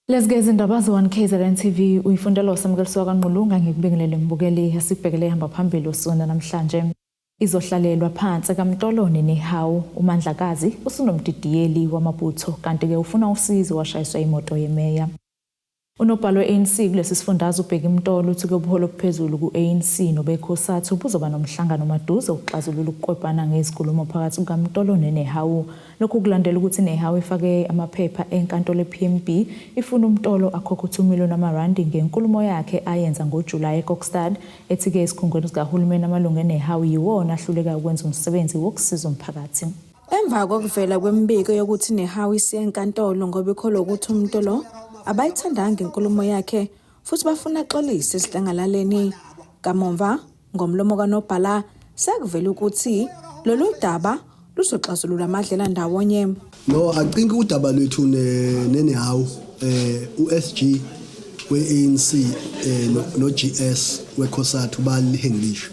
Lezi-ke izindaba ze-1 KZN TV uyifundelwa uSamukelisiwa kaNgqulunga ngikubingelele mbukeli esibhekele ihamba phambili usuna namhlanje. Izohlalelwa phansi kaMtolo neNehawu uMandlakazi usunomdidiyeli wamabutho kanti-ke ufuna usizo washayiswa imoto yemeya. Unobhala we-ANC kulesi sifundazwe uBheki Mtolo uthi kuyobuholi obuphezulu ku-ANC nobeCosatu buzoba nomhlangano maduze ukuxazulula ukukwebhana ngezinkulumo phakathi kukaMtolo neNehawu. Lokhu kulandela ukuthi iNehawu ifake amaphepha enkantolo ePMB ifuna uMtolo akhokhe u-2 million wamarandi ngenkulumo yakhe ayenza ngoJulayi eKokstad ethi-ke esikhungweni sikahulumeni amalungu eNehawu yiwona ahlulekayo ukwenza umsebenzi wokusiza umphakathi. Emva kokuvela kwemibiko yokuthi iNehawu isiye enkantolo ngoba ikholwa ukuthi uMtolo abayithandanga inkulumo yakhe futhi bafuna axolise esidlangalaleni. Kamumva, ngomlomo kanobhala, sekuvele ukuthi lolu daba luzoxazululwa amadlelandawonye. No, I think udaba lwethu neNehawu uSG we-ANC no GS weCosatu balihengilisha.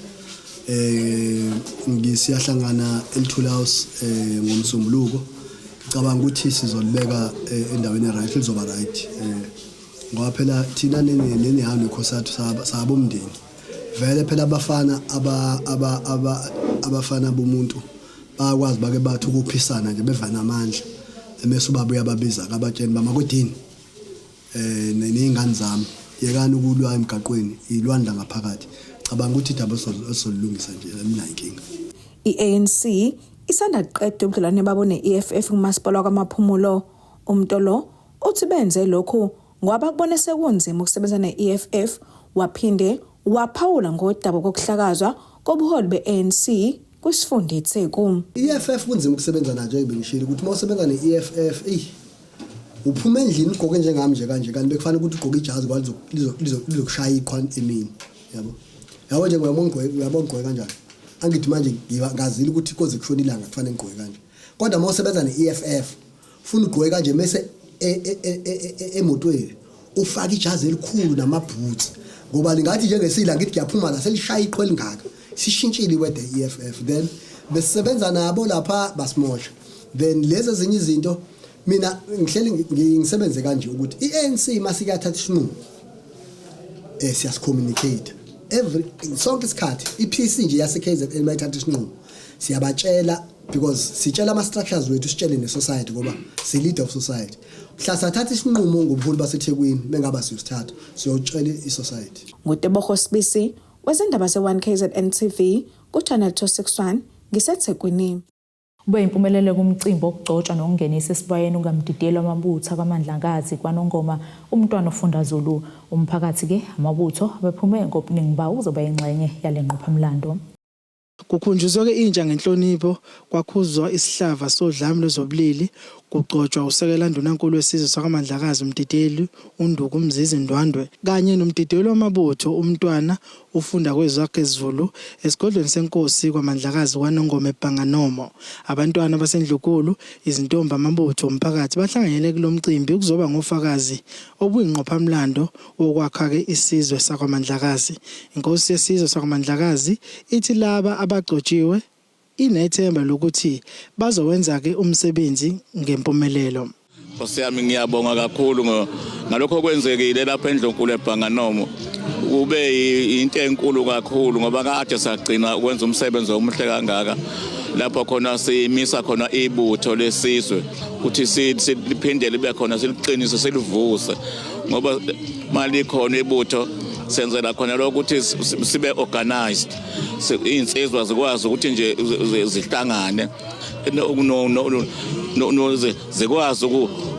Ngisiyahlangana eLuthuli House ngoMsombuluko. Ngicabanga ukuthi sizolibeka endaweni right, lizoba right. Ngoba phela thina neNehawu neCosatu sabomndeni. Vele phela abafana aba aba aba abafana bomuntu bayakwazi bake bathi ukuphisana nje bevana amandla. Emese ubaba uyababiza kabatsheni bamakwedini nezingane zami yekani ukulwa emgaqweni ilwandla ngaphakathi. Cabanga ukuthi idaba esolulungisa nje mina inkinga. I-ANC isanda kuqeda ubudlelwane babo ne-EFF kumasipala kwaMaphumulo. UMtolo uthi benze lokhu ngoba bakubone sekunzima ukusebenza ne-EFF waphinde waphawula ngodaba kokuhlakazwa kobuholi be-ANC kwisifunda iTheku. I-EFF kunzima ukusebenza nayo njengoba bengishilo ukuthi uma usebenza ne-EFF eyi uphuma endlini ugqoke njengami nje kanje kanti bekufanele ukuthi ugqoke ijazi ngoba lizokushaya iqhwa emini yabo. Yabo nje uyabona ngigqoke uyabona ngigqoke kanjani. Angithi manje ngazile ukuthi koze kushone ilanga kufanele ngigqoke kanje. Kodwa uma usebenza ne-EFF ufuna ugqoke kanje mese emotweni ufake ijazi elikhulu namaboots ngoba lingathi njengesila ngithi kuyaphuma la selishaya iqhwa elingaka sishintshile iweather EFF then besisebenza nabo lapha basimosha then lezi ezinye izinto mina ngihleli ngisebenze kanje ukuthi iANC masikuyathatha isinqumo siyasicommunicate every sonke isikhathi iPC nje yase KZN mayithatha isinqumo siyabatshela because sitshela ama structures wethu sitshele ne society ngoba si leader of society mhla sathatha isinqumo ngobuholi baseThekwini bengaba siyosithatha siyotshela i society. NguTebogo Sibisi wezindaba ze-1 KZN TV ku-Channel 261 ngiseThekwini. Ube yimpumelelo kumcimbi wokugcotshwa nokungenisa esibayeni kukamdidiyeli wamabutho akwaMandlakazi kwaNongoma uMntwana uFunda Zulu. Umphakathi-ke amabutho abephume ngobuningi bawo uzoba yingxenye yale ngqophamlando. Kukhunjuzwe-ke intsha ngenhlonipho, kwakhuzwa isihlava sodlame lwezobulili, kugcotshwa uSekela Ndunankulu wesizwe sakwaMandlakazi uMdidiyeli uNduku Mzizi Ndwandwe kanye noMdidiyeli wamabutho uMntwana uFundakwezwakhe Zulu esigodlweni senkosi kwaMandlakazi kwaNongoma eBhanganomo. Abantwana baseNdlukulu, izintombi, amabutho omphakathi bahlanganyele kulo mcimbi ukuzoba ngofakazi obuyingqophamlando wokwakha-ke isizwe sakwaMandlakazi. Inkosi yesizwe sakwaMandlakazi ithi laba abagcotshiwe inethemba lokuthi bazowenza-ke umsebenzi ngempumelelo. Nkosi yami ngiyabonga kakhulu ngalokho okwenzekile lapha eNdlunkulu eBhanganomo. Kube into enkulu kakhulu ngoba kade sagcina ukwenza umsebenzi omuhle kangaka lapho khona simisa khona ibutho lesizwe ukuthi liphinde libe khona siliqinise silivuse ngoba malikhona ibutho senzela khona lokho ukuthi sibe organized iy'nsizwa zikwazi ukuthi nje zihlangane zikwazi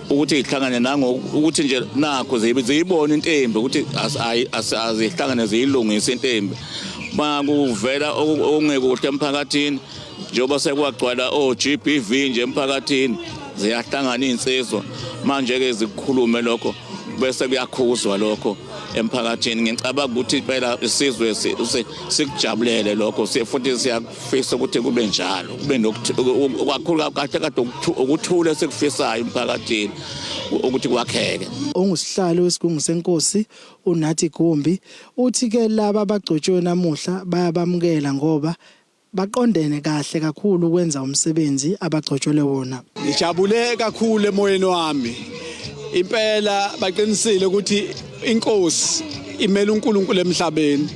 ukuthi zihlangane nango ukuthi nje nakho ziyibone into embi ukuthi azihlangane ziyilungise into embi makuvela okungekuhle emphakathini njengoba sekwagcwala o-GBV nje emphakathini ziyahlangana iy'nsizwa manje-ke zikukhulume lokho bese kuyakhuzwa lokho emphakathini ngicabanga ukuthi impela isizwe sikujabulele lokho futhi siyafisa ukuthi kube njalo kube kakhulu kahle kade ukuthula esikufisayo emphakathini ukuthi kwakheke. Ongusihlalo wesigungu senkosi uNathi Gumbi uthi ke laba abagcotshiwe namuhla bayabamukela ngoba Baqondene kahle kakhulu ukwenza umsebenzi abagcotshelwe wona. Ngijabule kakhulu emoyeni wami. Impela baqinisile ukuthi inkosi imele uNkulunkulu emhlabeni.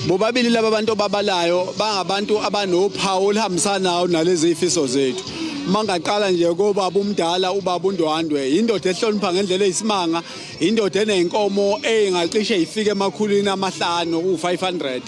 Bobabili laba bantu obabalayo bangabantu abanophawu oluhambisanayo nalezi zifiso zethu. Mangaqala nje kobaba umdala ubaba uNdwandwe, indoda ehlonipha ngendlela eyisimanga, indoda enenkomo engacishe ifike emakhulwini amahlanu u500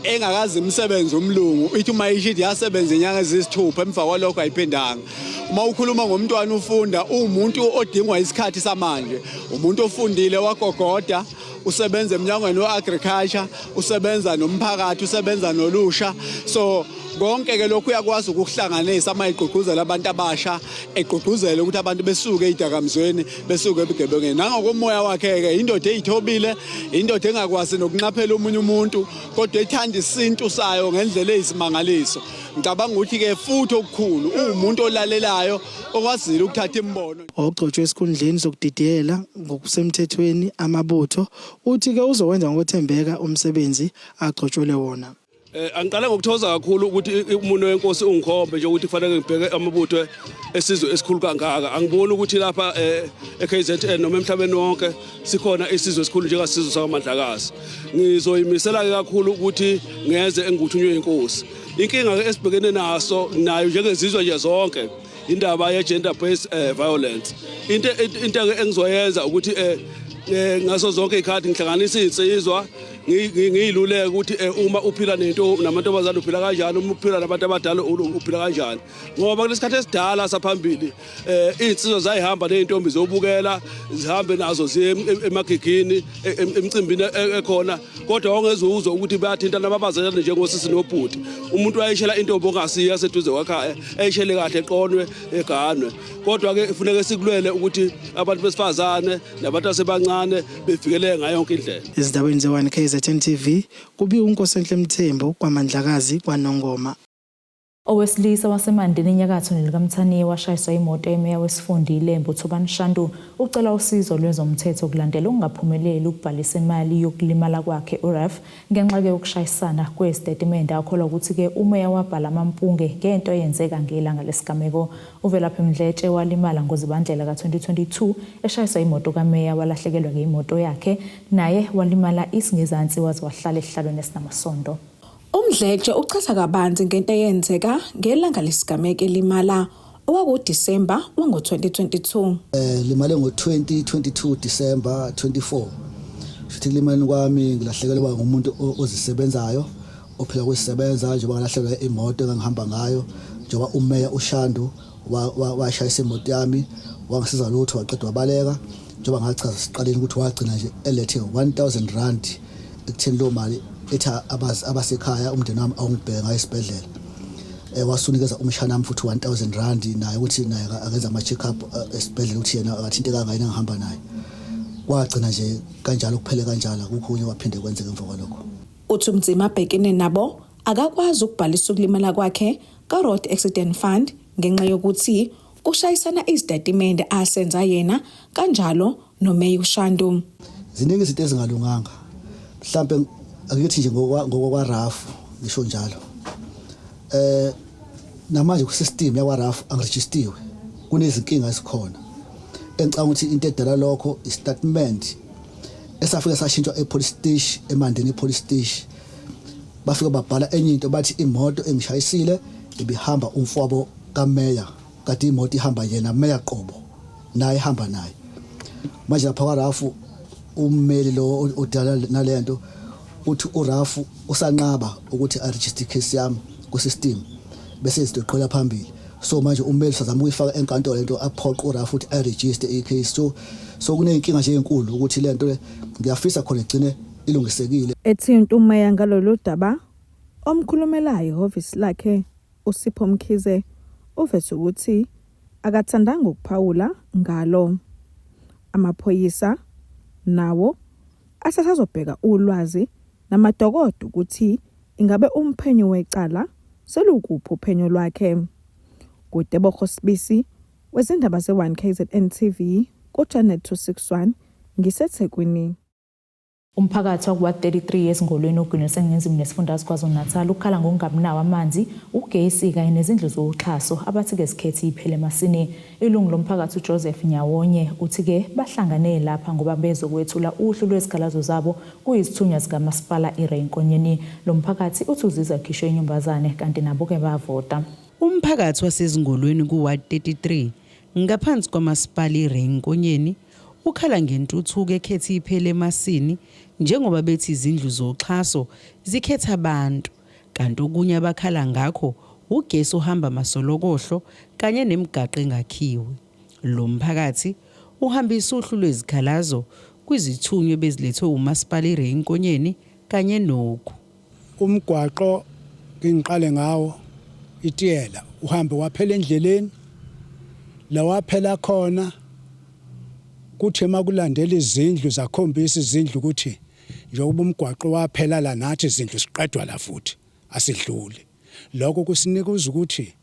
engakazi umsebenzi umlungu, ithi uma ishithi yasebenza inyanga ezisithupha, emva kwalokho ayiphindanga. Uma ukhuluma ngomntwana ufunda, uwumuntu odingwa isikhathi samanje, umuntu ofundile wagogoda, usebenza emnyangweni we-agriculture, usebenza nomphakathi, usebenza nolusha. So konke ke lokhu uyakwazi ukuhlanganisa uma egqugquzela abantu abasha, egqugquzela ukuthi abantu besuke ey'dakamizweni, besuke ebugebengeni. Nangokomoya wakhe-ke, indoda eyithobile, indoda engakwazi nokunxaphela omunye umuntu, kodwa ethanda isintu sayo ngendlela eyisimangaliso. Ngicabanga ukuthi-ke futhi okukhulu, uwumuntu olalelayo, okwazile ukuthatha imibono. Ogcotshwe esikhundleni sokudidiyela ngokusemthethweni amabutho uthi-ke uzowenza ngokwethembeka umsebenzi agcotshwelwe wona. Angiqale ngokuthokoza kakhulu ukuthi umunwe wenkosi ungikhombe nje ukuthi kufanele ngibheke amabutho esizwe esikhulu kangaka. Angiboni ukuthi lapha e-KZN noma emhlabeni wonke sikhona isizwe esikhulu njengasizwe sakwaMandlakazi. Ngizoyimisela-ke kakhulu ukuthi ngenze engikuthunywe inkosi. Inkinga-ke esibhekene naso nayo njengezizwe nje zonke, indaba ye-gender based violence. Into engizoyenza ukuthi ngaso zonke izikhathi ngihlanganisa iy'nsizwa, ngiyiluleke ukuthi uma uphila nento namantombazane uphila kanjani, uma uphila nabantu abadala uphila kanjani, ngoba kulesikhathi esidala saphambili iy'nsizwa zayihamba ney'ntombi ziyobukela, zihambe nazo ziye emagigini, emcimbini ekhona, kodwa wawungeze uzwe ukuthi bayathintana, babazalane njengosisi nobhuti. Umuntu wayeshela intombi ongasiyo yaseduze kwakhaya, eyishele kahle, eqonwe, eganwe. Kodwa-ke kufuneke sikulwele ukuthi abantu besifazane nabantu asebancane bevikeleke ngayo yonke indlela. Ezindabeni ze-1 KZN TV, kubika uNkosenhle Mthembu kwaMandlakazi kwaNongoma. Owesilisa waseMandeni enyakatho nelikaMthaniya washayiswa imoto emeya wesifunda iLembe uThobani Shandu ucela usizo lwezomthetho kulandela ukungaphumeleli ukubhalisa imali yokulimala kwakhe uRAF ngenxa ke yokushayisana kwezitatimende. Akholwa ukuthi-ke umeya wabhala amampunge ngento eyenzeka ngelanga lesigameko. UVelaphi Mdletshe walimala ngoZibandlela ka-2022 eshayiswa imoto kameya, walahlekelwa-ke imoto yakhe, naye walimala isingezansi waze wahlala esihlalweni esinamasondo. UMdletshe uchaza kabanzi ngento eyenzeka ngelanga lesigameko elimala, okwakuDisemba wango-2022. Limale ngo-2022 December 24. Futhi kulimaleni kwami ngilahlekelwa ngumuntu ozisebenzayo, ophila kuzisebenza, njengoba ngalahlekelwa imoto engangihamba ngayo, njengoba umeya uShandu washayisa imoto yami, wangisiza lutho, waqeda wabaleka, njengoba ngachaza siqaleni ukuthi wagcina nje elethe 1000 rand ekutheni leyo mali ethi abasekhaya umndeni wami awungibheke ngayo esibhedlela. Wasunikeza umshana wami futhi 1000 rand naye, ukuthi naye akenza ama check up esibhedlela, ukuthi yena akathinteka ngayo engihamba naye. Kwagcina nje kanjalo, kuphele kanjalo, akukho okunye kwaphinde kwenzeka emva kwalokho. Uthi umzima abhekene nabo, akakwazi ukubhalisa ukulimala kwakhe ka-Road Accident Fund ngenxa yokuthi kushayisana izitatimende asenza yena kanjalo nomeya uShandu. Ziningi izinto ezingalunganga, mhlambe akithi nje ngokwa-RAF ngisho njalo. Namanje ku-system yakwa-RAF angirejistiwe, kunezinkinga ezikhona. Engicabanga ukuthi into edala lokho istatement esafike sashintshwa e-police station, eMandeni police station. Bafike babhala enye into, bathi imoto engishayisile ibihamba umfowabo kameya, kanti imoto ihamba yena meya qobo, naye ihamba naye. Manje lapha kwaRAF, ummeli lo odala nalento uthi uRAF usanqaba ukuthi aregister case yami ku-system, bese izinto iqhubela phambili. So manje ummeli usazama ukuyifaka enkantolo lento, aphoqe uRAF ukuthi aregister i-case. So kuney'nkinga nje ey'nkulu ukuthi lento le ngiyafisa khona igcine ilungisekile. Ethinta umeya ngalolu daba, omkhulumelayo ehhovisi lakhe uSipho Mkhize uveze ukuthi akathandanga ukuphawula ngalo. Amaphoyisa nawo asasazobheka ulwazi namadokodo ukuthi ingabe umphenyo wecala selukuphi uphenyo lwakhe. KuTebogo Sibisi wezindaba ze-1 KZN TV ku-Channel 261 ngiseThekwini. Umphakathi wakuWard 33 eSingolweni ogwini oluseningizimu nesifundazwe KwaZulu-Natal ukhala ngokungabi nawo amanzi, ugesi kanye nezindlu zoxhaso abathi-ke zikhethe iphele emasini. Ilungu lomphakathi uJoseph Nyawonye uthi-ke bahlangane lapha ngoba bezokwethula uhlu lwezikhalazo zabo kuyizithunywa zikamasipala iRay Nkonyeni. Lo mphakathi uthi uzizwa ekhishwe inyumbazane kanti nabo-ke bavota. Umphakathi waseZingolweni ku-Ward 33 ngaphansi kwamasipala iRay Nkonyeni ukhala ngentuthuko ekhethe iphele emasini njengoba bethi izindlu zoxhaso zikhetha abantu kanti okunye abakhala ngakho wugesi ohamba masolokohlo kanye nemigaqo engakhiwe. Lo mphakathi uhambise uhlu lwezikhalazo kwizithunywa ebezilethwe wuMasipala iRay Nkonyeni kanye nogu. Umgwaqo ngingiqale ngawo itiyela uhambe waphela endleleni la waphela khona kuthe makulandela izindlu zakhombisa izindlu ukuthi njengoba umgwaqo waphela la nathi izindlu siqedwa la futhi asidluli lokho kusinika ukuthi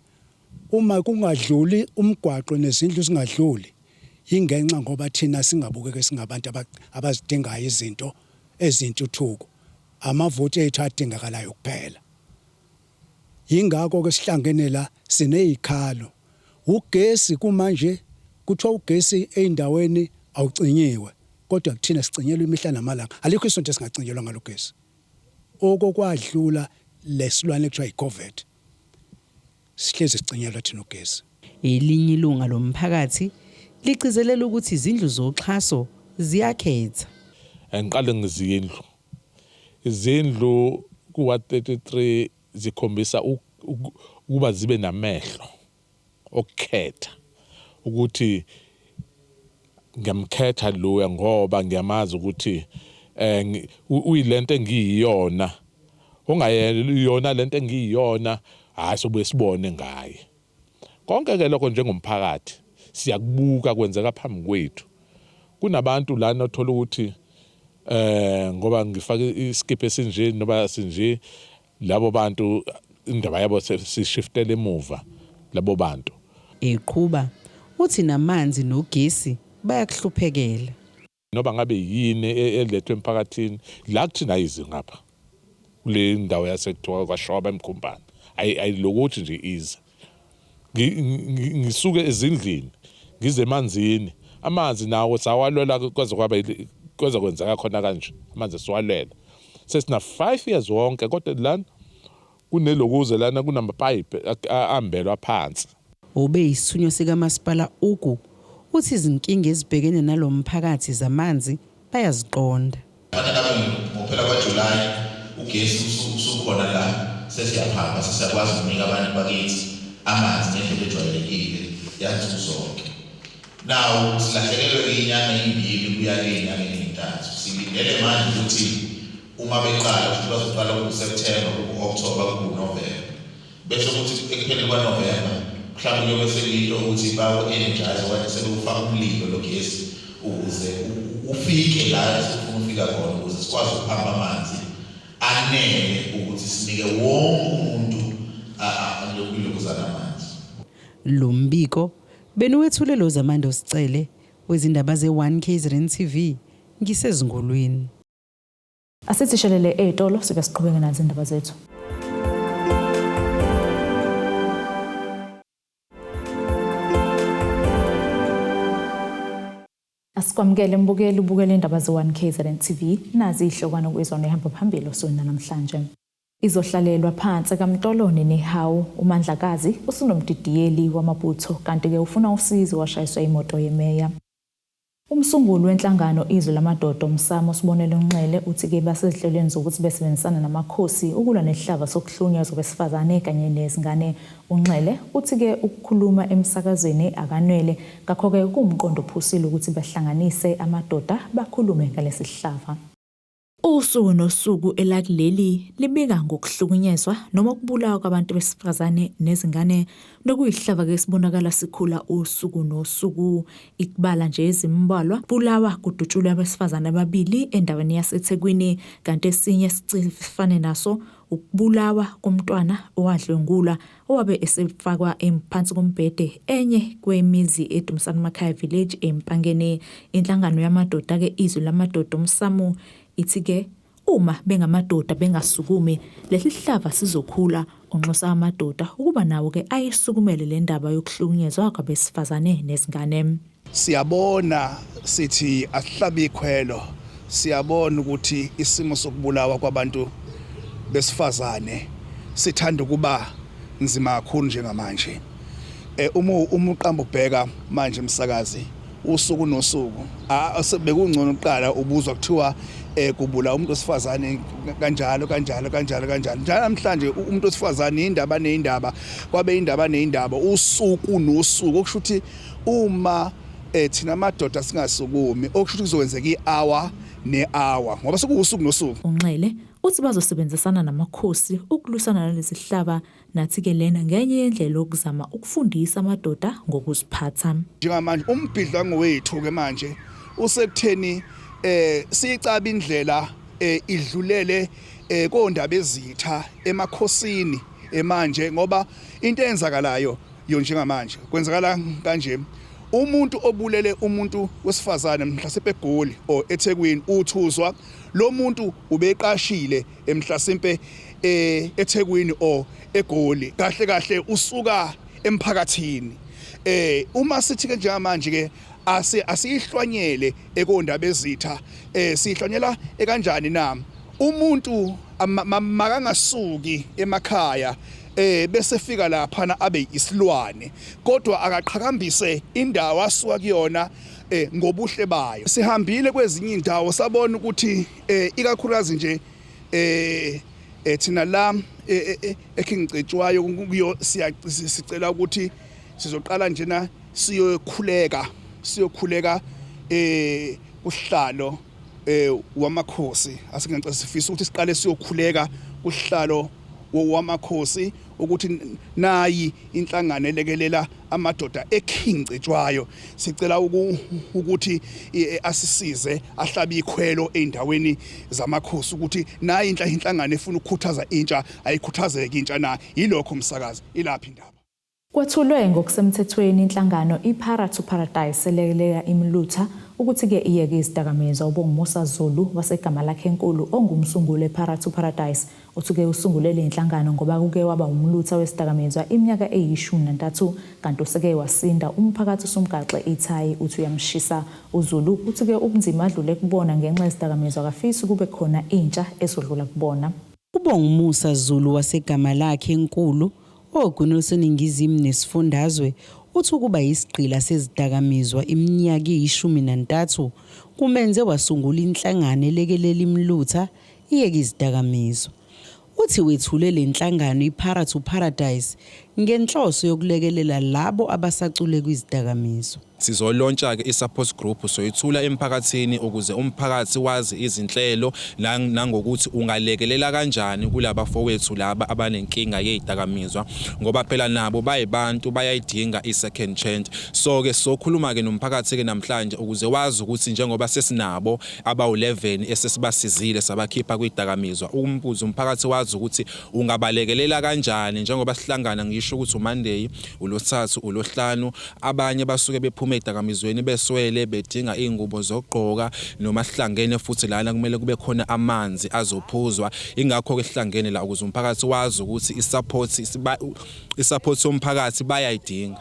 uma kungadluli umgwaqo nezindlu zingadluli yingenxa ngoba thina singabukeke singabantu abazidingayo izinto ezintuthuko amavoti ethu adingakalayo kuphela. Yingakho ke sihlangene la sinezikhalo. Ugesi kumanje kuthiwa ugesi ezindaweni awucinyiwe kodwa kuthina sicinyelwa imihla namalanga. Alikho isonto esingacinyelwa ngalo gesi. Okokwadlula lesilwane ekuthiwa yi-COVID. Sihlezi sicinyelwa thina ugesi. Elinye ilunga lomphakathi ligcizelela ukuthi izindlu zoxhaso ziyakhetha. Angiqale ngezindlu. Izindlu ku-ward 33 zikhombisa ukuba zibe namehlo okukhetha ukuthi ngiyamkhetha loya ngoba ngiyamazi ukuthi eh uyilento engiyiyona ongayona lento engiyiyona hayi sobuye sibone ngaye konke ke lokho njengomphakathi siyakubuka kwenzeka phambi kwethu kunabantu lana othola ukuthi eh ngoba ngifake iskip esinje noba sinje labo bantu indaba yabo sishiftela emuva labo bantu. Eqhuba, uthi namanzi nogesi bayakuhluphekela. Noba ngabe yini elethwe emphakathini la kuthina ayizi ngapha kule ndawo yasekuthiwa kwaShoba eMkhumbane ayilokuthi nje ize ngisuke ezindlini ngize emanzini amanzi nawo sawalwela kwaze kwaba kwaze kwenzeka khona kanje amanzi siwalwela sesina 5 years wonke kodwa lana kunelokuze lana kunamapayipi ambelwa phansi. Obeyisithunywa sikamasipala Ugu uthi izinkinga ezibhekene nalo mphakathi zamanzi bayaziqonda. Fana nami ngokuphela kwaJuly ugesi usukhona la sesiyaphamba sesiyakwazi ukunika abantu bakithi amanzi ngendlela ejwayelekile yansuku zonke. Now silahlekelwe inyanga ezimbili kuya ey'nyangeni ey'ntathu. Silindele manje ukuthi uma beqala kusho ukuthi bazoqala kuSeptember, kuwu-October, kuwuNovember. Bese kuthi ekupheleni kwaNovember mhlawumbe kuyobe sekuyinto ukuthi bawu-energize okanye sebewufaka umlilo lo gesi ukuze ufike la esifuna ufika khona ukuze sikwazi ukuphamba amanzi anele ukuthi sinike wonke umuntu ilokuzana amanzi. Lo mbiko beniwethulelwe uZamando Sicele wezindaba ze-1 KZN TV ngiseZingolweni. Asithi shelele ey'tolo sibe siqhubeke nazo indaba zethu. Asikwamukele mbukeli ubukele indaba ze-1 KZN TV nazi izihlokwana okuyizona ehamba phambili osukwini namhlanje. Izohlalelwa phansi kaMtolone nehawu uMandlakazi usunomdidiyeli wamabutho kanti-ke ufuna usizo washayiswa imoto yemeya. Umsunguli wenhlangano Izwi Lamadoda uMsamo Sibonelo Nxele uthi-ke basezinhlelweni zokuthi besebenzisana namakhosi ukulwa nesihlava sokuhlunyezwa kwesifazane kanye nezingane. UNxele uthi-ke ukukhuluma emsakazweni akanwele ngakho-ke kuwumqondo ophusile ukuthi bahlanganise amadoda bakhulume ngalesi sihlava. Usuku nosuku elakuleli libika ngokuhlukunyezwa noma ukubulawa kwabantu besifazane nezingane nokuyihlava-ke esibonakala sikhula usuku nosuku. Ikubala nje ezimbalwa, bulawa kudutshulwe abesifazane ababili endaweni yaseThekwini kanti esinye sifane naso ukubulawa komntwana owadlwengulwa owabe esefakwa phansi kombhede enye kwemizi eDumsani Makhaya Village eMpangeni. Inhlangano yamadoda-ke Izwi Lamadoda Umsamo Ithi-ke uma bengamadoda bengasukumi lesi sihlava sizokhula. Unxusa amadoda ukuba nawo-ke ayisukumele le ndaba yokuhlukunyezwa kwabesifazane nezingane. Siyabona sithi asihlabe ikhwelo, siyabona ukuthi isimo sokubulawa kwabantu besifazane sithanda ukuba nzima kakhulu njengamanje. Eh uma uma uqamba ubheka manje msakazi usuku nosuku bekungcono kuqala ubuzwa kuthiwa eh kubula umuntu wesifazane kanjalo kanjalo kanjalo kanjalo njalo namhlanje umuntu wesifazane indaba neyindaba kwabe indaba neyindaba usuku nosuku okusho ukuthi uma eh thina madoda singasukumi okusho ukuthi kuzokwenzeka i-hour ne-hour ngoba sekuwusuku nosuku. UNxele uthi bazosebenzisana namakhosi ukulwisana nalesi sihlava Nathi-ke lena ngenye yendlela yokuzama ukufundisa amadoda ngokuziphatha. Njengamanje umbhidlango wethu-ke manje usekutheni eh siyicaba indlela eh idlulele eh kondaba ezitha emakhosini emanje ngoba into eyenzakalayo yo njengamanje kwenzakala kanje umuntu obulele umuntu wesifazane mhlasimpe eGoli or eThekwini uthuzwa lo muntu ubeqashile emhlasimpe eh eThekwini or eGoli kahle kahle usuka emphakathini eh uma sithi ke njengamanje ke asi asiyihlwanyele ekondaba ezitha eh sihlwanyela ekanjani na umuntu makangasuki emakhaya eh bese fika lapha abe isilwane kodwa akaqhakambise indawo asuka kuyona eh ngobuhle bayo sihambile kwezinye indawo sabona ukuthi eh ikakhulukazi nje eh eh thina la eh, eh, eh, eKing Cetshwayo kuyo sicela ukuthi sizoqala njena siyokhuleka siyokhuleka eh kuhlalo eh wamakhosi asingacela sifisa ukuthi siqale siyokhuleka kuhlalo wamakhosi ukuthi nayi inhlangano elekelela amadoda eKing Cetshwayo sicela ukuthi asisize ahlabe ikhwelo ezindaweni zamakhosi ukuthi nayi inhlangano efuna ukukhuthaza intsha ayikhuthazeke intsha na yilokho umsakazi ilaphi indaba. Kwethulwe ngokusemthethweni inhlangano iPara to Paradise elekelela imilutha ukuthi-ke iyeke izidakamizwa. UBongumusa Zulu waseGamalakhenkulu ongumsunguli wePara to Paradise uthi-ke usungule le nhlangano ngoba kuke waba umlutha wesidakamizwa iminyaka eyi-13 kanti useke wasinda umphakathi usumgaxe ithayi uthi uyamshisa. UZulu uthi-ke ubunzima adlule kubona ngenxa yezidakamizwa akafisi kube khona intsha ezodlula kubona. UBongumusa Zulu waseGamalakhe enkulu ogwini oluseningizimu nesifundazwe uthi ukuba yisigqila sezidakamizwa iminyaka eyi-13 kumenze wasungula inhlangano elekelela imilutha iyeke izidakamizwa. Uthi wethule le nhlangano iPara to Paradise ngenhloso yokulekelela labo abasacule kwizidakamizwa. Sizolontsha-ke i-support group soyithula emphakathini ukuze umphakathi wazi izinhlelo nangokuthi ungalekelela kanjani kulabafowethu laba abanenkinga yezidakamizwa ngoba phela nabo bayibantu bayayidinga i-second chance. So-ke sokhuluma-ke nomphakathi-ke namhlanje ukuze wazi ukuthi njengoba sesinabo abawu-11 esesibasizile sabakhipha kwidakamizwa umbuzo umphakathi wazi ukuthi ungabalekelela kanjani njengoba sihlangana ngisho ukuthi uMonday ulosithathu ulohlanu abanye basuke bephuma edakamizweni beswele bedinga izingubo zokugqoka noma sihlangene futhi lana kumele kube khona amanzi azophuzwa ingakho ke sihlangene la ukuze umphakathi wazi ukuthi i-support i-support yomphakathi bayayidinga.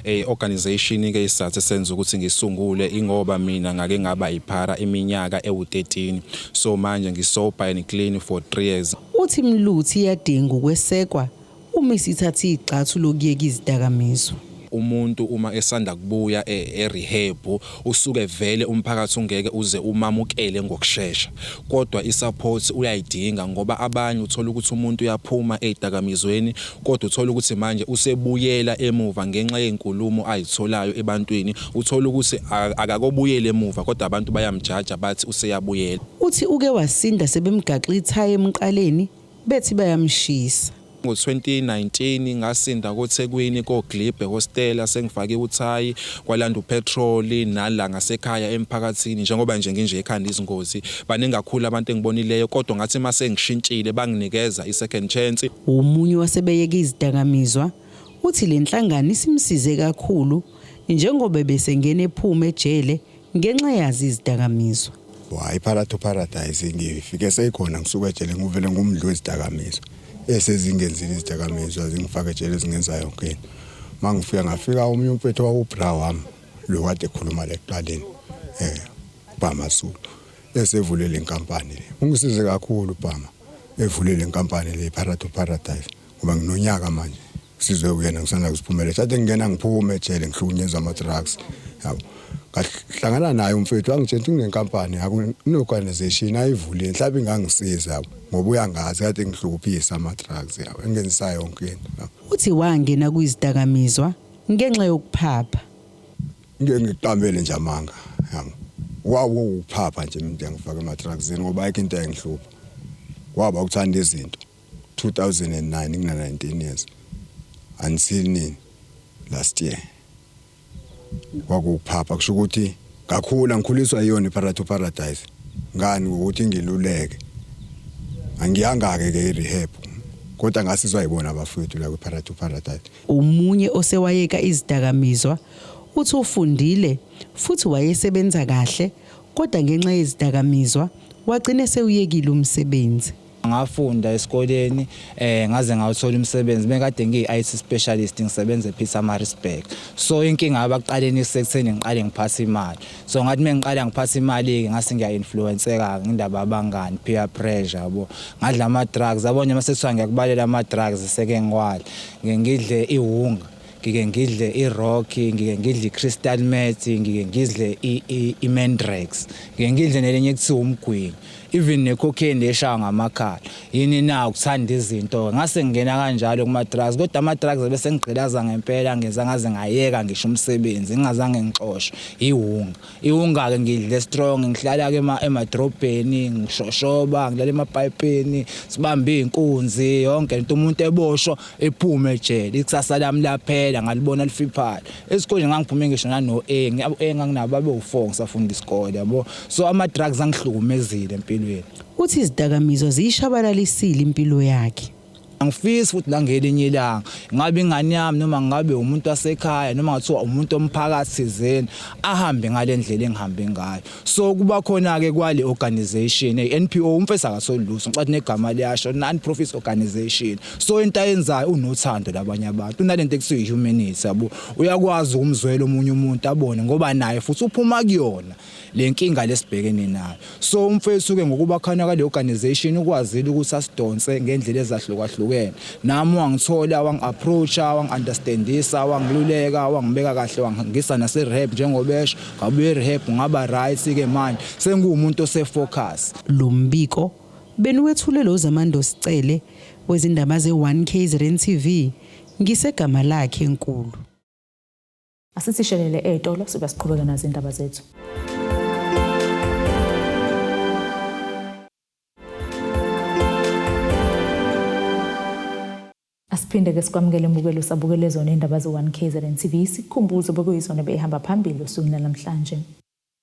Eh organization ke isizathu esenza ukuthi ngisungule ingoba mina ngake ngaba iphara iminyaka ewu-13 so manje ngisober and clean for 3 years. Uthi imilutha iyadinga ukwesekwa uma isithatha igxathu lokuyeka izidakamizwa. Umuntu uma esanda kubuya e-rehab usuke vele umphakathi ungeke uze umamukele ngokushesha kodwa i-support uyayidinga ngoba abanye uthola ukuthi umuntu uyaphuma ey'dakamizweni kodwa uthola ukuthi manje usebuyela emuva ngenxa yey'nkulumo ay'tholayo ebantwini uthola ukuthi akakobuyeli emuva kodwa abantu bayamjaja bathi useyabuyela. Uthi uke wasinda sebemgaxa ithayi emqaleni bethi bayamshisa. Ngo-2019 ngasinda koThekwini koGlib ehostela sengifake uthayi kwalanda upetroli nala ngasekhaya emphakathini njengoba nje nginje ekhanda izingozi baningi kakhulu abantu engibonileyo kodwa ngathi uma sengishintshile banginikeza i-second chance. Omunye wasebeyeke izidakamizwa uthi le nhlangano isimsize kakhulu njengoba ebesengena ephuma ejele ngenxa yazo izidakamizwa. Yabo, hayi, Phakathi Paradise ngifike seyikhona, ngisuka ejele, nguvele ngumdli wezidakamizwa esezingenzile izidakamizwa, zingifake ejele, zingenza yonke into. Uma ngifika, ngafika omunye umfethu wawubra wami lo kade ekhuluma la ekuqaleni, Bhama Zulu, esevule le nkampani le. Ungisize kakhulu Bhama evule le nkampani le Phakathi Paradise, ngoba nginonyaka manje sizwe kuyena, ngisanda kuziphumela. Sathi ngingena ngiphume ejele ngihlukunyezwa ama-drugs, yabo, ngahlangana naye umfethu, wangitshela ukuthi kunenkampani, kune-organization ayivulile, mhlawumbe ingangisiza, yabo, ngoba uyangazi kade ngihlukuphisa ama-drugs, yabo, engenzisa yonke into, yabo. Uthi wangena kwizidakamizwa ngenxa yokuphapha. Ngeke ngiqambele nje amanga, yabo, wawo ukuphapha nje mina ngifaka ema-drugsini, ngoba ayikho into engihlupha, kwaba ukuthanda izinto. 2009 ngina 19 years until nini, last year, kwakuphapha. Kusho ukuthi ngakhula ngikhuliswa iyona iParato Paradise. Ngani? Ukuthi ngiluleke, angiyanga-ke ke i-rehab, kodwa ngasizwa yibona abafowethu la kwi-Parato Paradise. Omunye osewayeka izidakamizwa uthi ufundile futhi wayesebenza kahle, kodwa ngenxa yezidakamizwa wagcina esewuyekile umsebenzi. Ngafunda esikoleni, ngaze ngawuthola umsebenzi, bekade ngiyi-IT specialist, ngisebenza ePietermaritzburg. So inkinga abakuqaleni kusekutheni ngiqale ngiphathe imali. So ngathi mengiqala ngiphatha imali-ke, ngase ngiya-influence-eka ngendaba yabangani, peer pressure, yabo. Ngadla ama-drugs, yabo nje, mase kuthiwa ngiyakubalela ama-drugs seke ngiwala. Ngike ngidle iwunga, ngike ngidle i-rock, ngike ngidle i-crystal meth, ngike ngidle i-mandrax, ngike ngidle nelinye kuthiwa umgwinyo, even ne-cocaine leshaya ngamakhala. Yini na? Ukuthanda izinto. Ngase ngingena kanjalo kuma-drugs, kodwa ama-drugs bese ngigqilaza ngempela, ngenza ngaze ngayeka ngisho umsebenzi ngingazange ngixoshwe. Iwunga, iwunga-ke ngidle strong, ngihlala-ke emadrobheni, ngishoshoba, ngilala emapayipini, sibambe iy'nkunzi, yonke lento. Umuntu eboshwa ephume ejele, ikusasa lami laphela, ngalibona lifiphala. Esikoleni ngangiphume ngisho nano-A, A nganginabo babe u-4 ngisafunda isikole, yabo. So ama-drugs angihlukumezile empilweni. Uthi izidakamizwa ziyishabalalisile impilo yakhe. Angifisi futhi nangelinye ilanga ngabe ingane yami, noma ngabe umuntu wasekhaya, noma ngathiwa umuntu omphakathi thizeni, ahambe ngale ndlela engihambe ngayo. So kuba khona-ke kwale organization eyi-NPO, umfesi akatholi lutho, ngicathi negama liyasho, non-profit organization. So into ayenzayo, unothando labanye abantu, unalento ekuthiwa i-humanity, yabo, uyakwazi ukumzwela omunye umuntu, abone ngoba naye futhi uphuma kuyona le nkinga lesibhekene nayo. So umfethu-ke ngokuba khona kwale organization ukwazile ukuthi asidonse ngendlela ezahlukahlukene. Nami wangithola, wangi-approach-a, wangi-understandisa, wangiluleka, wangibeka kahle, wangisa nase-rehab, njengoba esho, ngabuya e-rehab ngaba right-ke, manje senguwumuntu ose-focus. Lo mbiko beniwethule lo Zamando Sicele wezindaba ze-1 KZN TV ngisegama lakhe enkulu. Asithi shelele ey'tolo, sibe siqhubeke nazo indaba zethu. Asiphinde ke sikwamukele mbukelo sabukele zona indaba ze-1 KZN TV, sikukhumbuze bekuyizona beyihamba phambili osukwini namhlanje.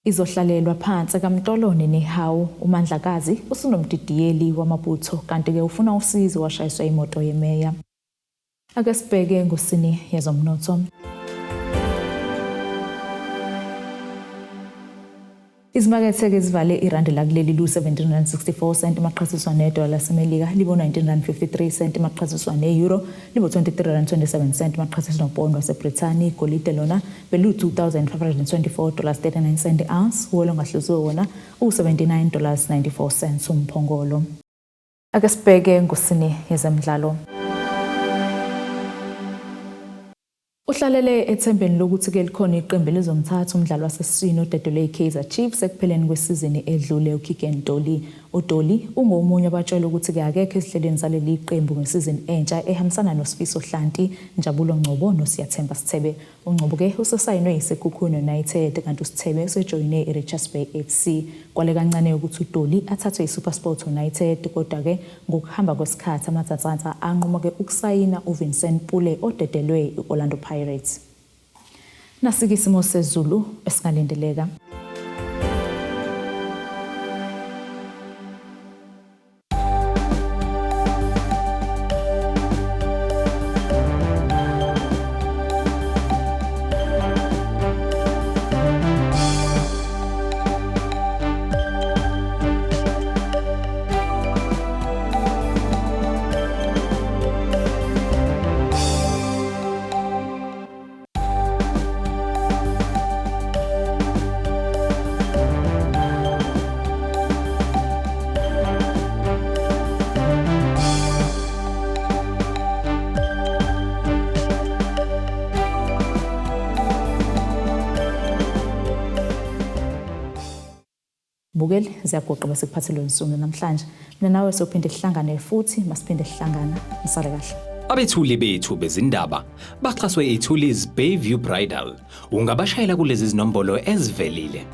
Izohlalelwa phansi kaMtolo neNehawu, uMandlakazi usunomdidiyeli wamabutho, kanti-ke ufuna usizo washayiswa imoto yemeya. Ake sibheke ngosini yezomnotho. Izimakethe-ke zivale irandi lakuleli lu-17.64 cent maqhathiswa nedola laseMelika libo 19.53 cent maqhathiswa ne-euro libo 23.27 cent maqhathiswa nopondo waseBrithani. Igolide lona belu-2524 dollars 39 cent ounce, wolo ongahluziwe wona u-79 dollars 94 cents umphongolo. Ake sibheke ngosini yezemidlalo. Uhlalele ethembeni lokuthi-ke likhona iqembu elizomthatha umdlalo wasesiswini odedelwe i-Kaizer Chiefs ekupheleni kwesizini edlule, uKeagan Dolly. UDolly ungomunye abatshelwe ukuthi-ke akekho ezihlelweni zaleli qembu ngesizini entsha, ehambisana noSifiso Hlanti, Njabulo Ngcobo noSiyathemba Sithebe. UNgcobo-ke usesayinwe yiSekhukhune United, kanti uSithebe usejoyine i-Richards Bay FC. Kwale kancane ukuthi uDolly athathwe yiSuperSport United, kodwa-ke ngokuhamba kwesikhathi amatsatsantsa anquma-ke ukusayina uVincent Pule odedelwe i-Orlando Pirates. Nasike isimo sezulu esingalindeleka. Mbukeli, ziyagoqa bese kuphathelwe insuku namhlanje. Mina nawe sophinde sihlangane futhi, masiphinde sihlangana. Nisale kahle. Abethuli bethu bezindaba baxhaswe iThulis Bayview Bridal. Ungabashayela kulezi zinombolo ezivelile.